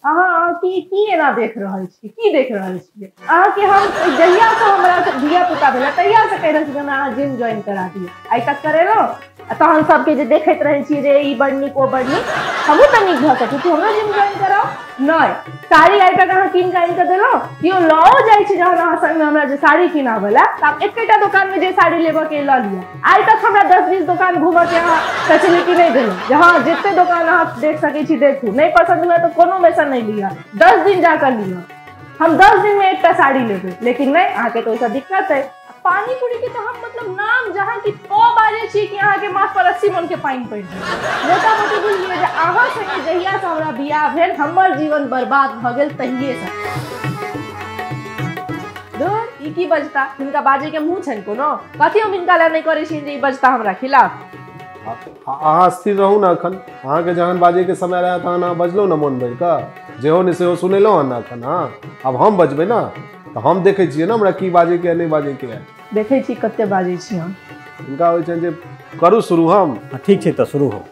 अहाँ की की एना देख रहल छी, की देख रहल छियै अहाँके? हम जहियासँ हमरा धिया पुता भेलै तहियासँ कहि रहल छी हमरा अहाँ जिम ज्वाइन करा दिअ, आइ तक करेलहुँ? आ तहन सबके जे देखैत रहै छियै जे ई बड़ नीक ओ बड़ नीक, हमहूँ तऽ नीक भऽ सकै छी, हमरो जिम ज्वाइन कराउ। नहि, साड़ी आइ तक अहाँ कीन कऽ आनि कऽ देलहुँ? केओ लओ जाइ छै जहन अहाँ संगमे हमरा जे साड़ी किनाबै लए, तऽ आब एकेटा दोकानमे जे साड़ी लेबऽके लऽ लिअ। आइ तक हमरा 10-20 दोकान घूमऽके अहाँ फैसिलिटी नहि देलहुँ जे हँ जते दोकान अहाँ देख सकै छी देखू, नहि पसन्द हुए तऽ कोनोमे सँ नहि लिअ, 10 दिन जाकऽ लिअ, हम 10 दिनमे एकटा साड़ी लेबै। लेकिन नहि, अहाँके तऽ ओहिसँ दिक्कत अइ। पानी पूरी के तऽ हम मतलब नाम जहाँ कि प बाजै छी कि अहाँके माथ पर 80 मन के पानि पड़ि जायत। मोटा मोटी बुझि लिअ जे अहाँ संगे जहियासँ हमरा बियाह भेल हमर जीवन बर्बाद भऽ गेल तहिएसँ। धुर, ई की बजता, हिनका बाजै के मुँह छनि कोनो? कथी हम हिनका लए नहि करै छियनि जे ई बजता हमरा खिलाफ? अहाँ स्थिर रहू ने एखन, अहाँके जहन बाजैके समय रहए तहन अहाँ बजलहुँ ने मोन भरि कऽ, जेहो ने सेहो सुनेलहुँ हन एखन। हँ, आब हम बजबै ने तऽ हम देखै छियै ने हमरा की बाजैके है नहि बाजैके है। देखै छी कते बाजै छी हम। हिनका होइ छनि जे करू शुरू हम। ठीक छै तऽ शुरू हो।